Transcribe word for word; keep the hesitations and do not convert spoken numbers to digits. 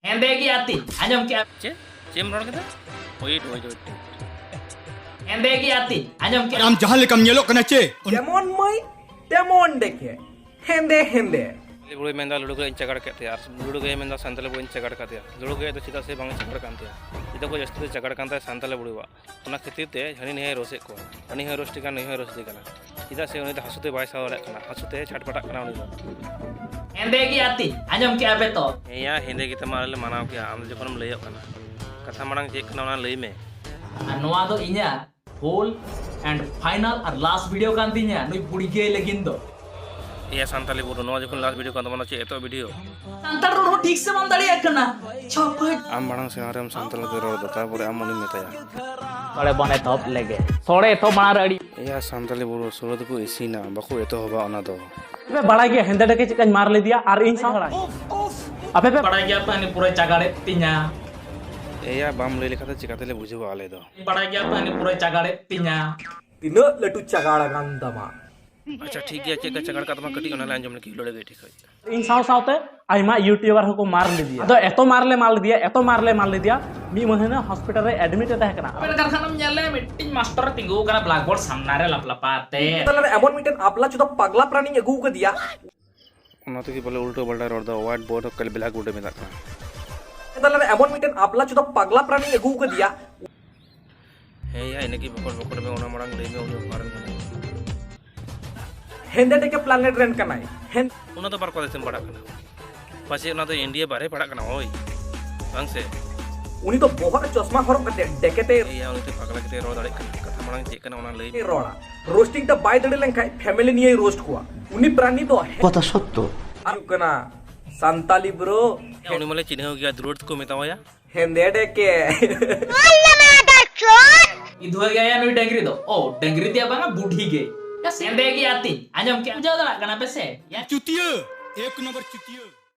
ᱦᱮᱸᱫᱮ ᱜᱮᱭᱟ ᱛᱤᱧ, ᱟᱸᱡᱚᱢ ᱠᱮᱜᱼᱟ᱾ ᱪᱮᱫ? ᱪᱮᱫ ᱮᱢ ᱨᱚᱲ ᱠᱮᱫᱟ? Wait, wait, wait. ᱦᱮᱸᱫᱮ ᱜᱮᱭᱟ ᱛᱤᱧ, ᱟᱸᱡᱚᱢ ᱠᱮᱜᱼᱟ᱾ ᱟᱢ ᱡᱟᱦᱟᱸ ᱞᱮᱠᱟᱢ ᱧᱮᱞᱚᱜ ᱠᱟᱱᱟ ᱪᱮ? ᱡᱮᱢᱚᱱ ᱢᱟᱹᱭ ᱛᱮᱢᱚᱱ ᱰᱮᱠᱮ, ᱦᱮᱸᱫᱮ ᱦᱮᱸᱫᱮ᱾ ᱥᱟᱱᱛᱟᱞᱤ ᱵᱩᱲᱦᱤ ᱢᱮᱱᱫᱟ ᱞᱩᱲᱩ ᱜᱟᱹᱭ ᱤᱧ ᱪᱟᱜᱟᱲ ᱠᱮᱫ ᱛᱟᱭᱟ, ᱟᱨ ᱞᱩᱲᱩ ᱜᱟᱹᱭ ᱢᱮᱱᱫᱟ ᱥᱟᱱᱛᱟᱞᱤ ᱵᱩᱲᱦᱤᱧ ᱪᱟᱜᱟᱲ ᱠᱟᱫᱮᱭᱟ᱾ ᱞᱩᱲᱩ ᱜᱟᱹᱭ ᱫᱚ ᱪᱮᱫᱟᱜ ᱥᱮ ᱵᱟᱝ ᱪᱟᱜᱟᱲ ᱠᱟᱱ ᱛᱟᱭᱟ? ᱡᱚᱛᱚ ᱠᱷᱚᱱ ᱡᱟᱹᱥᱛᱤ ᱫᱚ ᱪᱟᱜᱟᱲ ᱠᱟᱱ ᱛᱟᱭᱟ ᱥᱟᱱᱛᱟᱞᱤ ᱵᱩᱲᱦᱤᱣᱟᱜ᱾ ᱚᱱᱟ ᱠᱷᱟᱹᱛᱤᱨ ᱛᱮ ᱦᱟᱹᱱᱤ ᱱᱟᱹᱭ ᱨᱳᱥᱮᱫ ᱠᱚᱣᱟ᱾ ᱦᱟᱹᱱᱤ ᱦᱚᱸᱭ ᱨᱳᱥᱴᱮ ᱠᱟᱱ, ᱱᱩᱭ ᱦᱚᱸᱭ ᱨᱳᱥᱴᱮ ᱠᱟᱱᱟ᱾ ᱪᱮᱫᱟᱜ ᱥᱮ ᱩᱱᱤ ᱫᱚ ᱦᱟᱹᱥᱩ ᱛᱮ ᱵᱟᱭ ᱥᱟᱦᱟᱣ ᱫᱟᱲᱮᱭᱟᱜ ᱠᱟᱱᱟ, ᱦᱟᱹᱥᱩ ᱛᱮ ᱪᱷᱟᱴᱯᱟᱴᱟᱜ ᱠᱟᱱᱟ ᱩᱱᱤ ᱫᱚ᱾ ᱦᱮᱸᱫᱮ ᱜᱮᱭᱟ ᱛᱤᱧ, ᱟᱸᱡᱚᱢ ᱠᱮᱜᱼᱟ ᱯᱮ ᱛᱚ᱾ ᱦᱮᱸᱭᱟ, ᱦᱮᱸᱫᱮ ᱜᱮᱛᱟᱢᱟ, ᱟᱞᱮ ᱞᱮ ᱢᱟᱱᱟᱣ ᱠᱮᱭᱟ, ᱟᱢ ᱫᱚ ᱡᱚᱠᱷᱚᱱᱮᱢ ᱞᱟᱹᱭᱚᱜ ᱠᱟᱱᱟ᱾ ᱠᱟᱛᱷᱟ ᱢᱟᱲᱟᱝ ᱪᱮᱫ ᱠᱟᱱᱟ ᱚᱱᱟ ᱞᱟᱹᱭ ᱢᱮ᱾ ᱟᱨ ᱱᱚᱣᱟ ᱫᱚ ᱤᱧᱟᱹᱜ full and final R last video ᱠᱟᱱ ᱛᱤᱧᱟ ᱱᱩᱭ ᱵᱩᱲᱦᱤ ᱜᱟᱹᱭ ᱞᱟᱹᱜᱤᱫ ᱫᱚ᱾ ᱮᱭᱟ ᱥᱟᱱᱛᱟᱞᱤ ᱵᱩᱨᱩ, ᱱᱚᱣᱟ ᱡᱚᱠᱷᱚᱱ last video ᱠᱟᱱ ᱛᱟᱵᱚᱱᱟ, ᱪᱮᱫ ᱮᱛᱚ video? ᱥᱟᱱᱛᱟᱲ ᱨᱚᱲ ᱦᱚᱸ ᱴᱷᱤᱠ ᱥᱮ ᱵᱟᱢ ᱫᱟᱲᱮᱭᱟᱜ ᱠᱟᱱᱟ᱾ ᱪᱷᱚᱯᱚᱡ᱾ ᱟᱢ ᱢᱟᱲᱟᱝ ᱥᱮᱬᱟ ᱨᱮᱢ ᱥᱟᱱᱛᱟᱲ ᱛᱮ ᱨᱚᱲ ᱫᱚ, ᱛᱟᱨᱯᱚᱨᱮ ᱟᱢ ᱩᱱᱤᱢ ᱢᱮᱛᱟᱭᱟ᱾ ᱛᱚᱲᱮ ᱵᱚᱱ ᱮᱛᱚᱦᱚᱵ ᱞᱮᱜᱮ᱾ ᱥᱚᱲᱮ ᱮᱛᱚᱦᱚᱵ ᱢᱟᱲᱟᱝ ᱨᱮ ᱟᱹᱰᱤ ᱮᱭᱟ ᱥᱟᱱᱛᱟᱞᱤ ᱵᱩᱨᱩ, ᱥᱩᱨᱟᱹ ᱫᱚᱠᱚ ᱤᱥᱤᱱᱟ, ᱵᱟᱠᱚ ᱮᱛᱚᱦᱚᱵᱟ ᱚᱱᱟ ᱫᱚ᱾ ᱯᱮ ᱵᱟᱲᱟᱭ ᱜᱮᱭᱟ ᱦᱮᱸᱫᱮ ᱰᱮᱠᱮ ᱪᱮᱫᱠᱟᱧ ᱢᱟᱨ ᱞᱮᱫᱮᱭᱟ ᱟᱨ ᱤᱧ ᱥᱟᱶ? ᱟᱯᱮ ᱯᱮ ᱵᱟᱲᱟᱭ ᱜᱮᱭᱟ ᱯᱮ ᱦᱟᱹᱱᱤ ᱯᱩᱨᱟᱹᱭ ᱪᱟᱜᱟᱲᱮᱫ ᱛᱤᱧᱟ᱾ ᱮᱭᱟ ᱵᱟᱢ ᱞᱟᱹᱭ ᱞᱮᱠᱷᱟᱱ ᱫᱚ ᱪᱤᱠᱟᱛᱮᱞᱮ ᱵᱩᱡᱷᱟᱹᱣᱟ ᱟᱞᱮ ᱫᱚ? ᱵᱟᱲᱟᱭ ᱜᱮᱭᱟ ᱯᱮ ᱦᱟᱹᱱᱤ ᱯᱩᱨᱟᱹᱭ ᱪᱟᱜᱟᱲᱮᱫ ᱛᱤᱧᱟ᱾ ᱛᱤᱱᱟᱹᱜ ᱞᱟᱹᱴᱩ ᱪᱟᱜᱟᱲ ᱟᱠᱟᱱ ᱛᱟᱢᱟ᱾ ᱟᱪᱪᱷᱟ ᱴᱷᱤᱠ ᱜᱮᱭᱟ, ᱪᱮᱫ ᱞᱮᱠᱟ ᱪᱟᱜᱟᱲ ᱠᱟᱫ ᱛᱟᱢᱟ ᱠᱟᱹᱴᱤᱡ ᱚᱱᱟ ᱞᱮ ᱟᱸᱡᱚᱢ ᱞᱮᱜᱮ ᱞᱟᱹᱲᱟᱹᱭ ᱜᱟᱹᱭ ᱴᱷᱤᱠ ᱠᱷᱚᱡ᱾ ᱤᱧ ᱥᱟᱶ ᱥᱟᱶᱛᱮ ᱟᱭᱢᱟ YouTuber ᱦᱚᱸᱠᱚ ᱢᱟᱨ ᱞᱮᱫᱮᱭᱟ᱾ ᱟᱫᱚ ᱮᱛᱚ ᱢᱟᱨ ᱞᱮ ᱢᱟᱨ ᱞᱮᱫᱮᱭᱟ, ᱮᱛᱚ ᱢᱟᱨ ᱞᱮ ᱢᱟᱨ ᱞᱮᱫᱮᱭᱟ, ᱢᱤᱫ ᱢᱟᱹᱦᱱᱟᱹ hospital ᱨᱮ admit ᱮ ᱛᱟᱦᱮᱸ ᱠᱟᱱᱟ᱾ ᱟᱯᱮ ᱠᱟᱨᱠᱷᱟᱱᱟᱢ ᱧᱮᱞ ᱞᱮ, ᱢᱤᱫᱴᱤᱡ ᱢᱟᱥᱴᱚᱨ ᱮ ᱛᱤᱸᱜᱩ ᱟᱠᱟᱱᱟ blackboard ᱥᱟᱢᱱᱟ ᱨᱮ ᱞᱟᱯᱞᱟᱯᱟ ᱛᱮ᱾ ᱛᱟᱦᱞᱮ ᱮᱢᱚᱱ ᱢᱤᱫᱴᱮᱱ ᱟᱵᱞᱟ ᱪᱩᱫᱟ ᱯᱟᱜᱞᱟ ᱯᱨᱟᱱᱤᱧ ᱟᱹᱜᱩ ᱟᱠᱟᱫᱮᱭᱟ᱾ ᱚᱱᱟ ᱛᱮᱜᱮ ᱵᱚᱞᱮ ᱩᱞᱴᱟᱹ ᱯᱟᱞᱴᱟ ᱨᱚᱲ ᱫᱟ, white board ᱠᱷᱚᱡ blackboard ᱮ ᱢᱮᱛᱟᱜ ᱠᱟᱱᱟ᱾ ᱛᱟᱦᱞᱮ ᱮᱢᱚᱱ ᱢᱤᱫᱴᱮᱱ ᱟᱵᱞᱟ ᱪᱩᱫᱟ ᱯᱟᱜᱞᱟ ᱯᱨᱟᱱᱤᱧ ᱟᱹᱜᱩ ᱟᱠᱟᱫᱮᱭᱟ᱾ ᱦᱮᱸ ᱭᱟ, ᱤᱱᱟᱹᱜᱮ ᱵᱚᱠᱚᱲ ᱵᱚᱠᱚᱲ ᱢᱮ, ᱚᱱᱟ ᱢᱟᱲᱟᱝ ᱞᱟᱹᱭ ᱢᱮ ᱩᱱᱤ ᱚᱠᱟᱨᱮᱱ ᱠᱟᱱᱟᱭ? ᱦᱮᱸᱫᱮ ᱰᱮᱠᱮ planet ᱨᱮᱱ ᱠᱟᱱᱟᱭ᱾ ᱦᱮᱸ, ᱚᱱᱟ ᱫᱚ ᱵᱟᱨ ᱠᱚ ᱫᱤᱥᱚᱢ ᱯᱟᱲᱟᱜ ᱠᱟᱱᱟ, ᱯᱟᱪᱮ ᱚᱱᱟ ᱫᱚ India ᱵᱟᱨᱦᱮ ᱯᱟᱲᱟᱜ ᱠᱟᱱᱟ, ᱳᱭ ᱵᱟᱝ ᱥᱮ? ᱩᱱᱤ ᱫᱚ ᱵᱚᱦᱚᱜ ᱨᱮ ᱪᱚᱥᱢᱟ ᱦᱚᱨᱚᱜ ᱠᱟᱛᱮ ᱰᱮᱠᱮ ᱛᱮ ᱮᱭᱟ, ᱩᱱᱤ ᱫᱚ ᱯᱟᱜᱽᱞᱟ ᱠᱟᱛᱮ ᱨᱚᱲ ᱫᱟᱲᱮᱭᱟᱜ ᱠᱟᱱᱟ᱾ ᱠᱟᱛᱷᱟ ᱢᱟᱲᱟᱝ ᱪᱮᱫ ᱠᱟᱱᱟ ᱚᱱᱟ ᱞᱟᱹᱭ ᱢᱮ᱾ ᱨᱚᱲᱟ᱾ Roasting ᱴᱟ ᱵᱟᱭ ᱫᱟᱲᱮ ᱞᱮᱱᱠᱷᱟᱡ family ᱱᱤᱭᱮᱭ roast ᱠᱚᱣᱟ᱾ ᱩᱱᱤ ᱯᱨᱟᱱᱤ ᱫᱚ ᱦᱮ- কথা সত্য। ᱦᱩᱭᱩᱜ ᱠᱟᱱᱟ ᱥᱟᱱᱛᱟᱞᱤ bro᱾ ᱩᱱᱤ ᱢᱟᱞᱮ ᱪᱤᱱᱦᱟᱹᱣ ᱜᱮᱭᱟ, ᱫᱨᱩᱣᱟᱹᱲ ᱛᱮᱠᱚ ᱢᱮᱛᱟᱣᱟᱭᱟ᱾ ᱦᱮᱸᱫᱮ ᱰᱮᱠᱮ᱾ ᱤᱫᱷᱩᱣᱟᱹ ᱜᱮᱭᱟ ᱱᱩᱭ ᱰᱟᱝᱨᱤ ᱫᱚ᱾ ᱳ, ᱰᱟᱝᱨᱤ ᱫᱚ ᱵᱟᱝᱟ, ᱵᱩᱰᱷᱤ ᱜᱮ᱾ ᱦᱮᱸᱫᱮ ᱜᱮᱭᱟ ᱛᱤᱧ, ᱟᱸᱡᱚᱢ ᱠᱮᱜᱼᱟ? ᱵᱩᱡᱷᱟᱹᱣ ᱫᱟᱲᱮᱭᱟᱜ ᱠᱟᱱᱟ ᱯᱮ ᱥᱮ? ᱪᱩᱛᱤᱭᱟᱹ, ᱮᱠ ᱱᱚᱢᱵᱚᱨ ᱪᱩᱛᱤᱭᱟᱹ᱾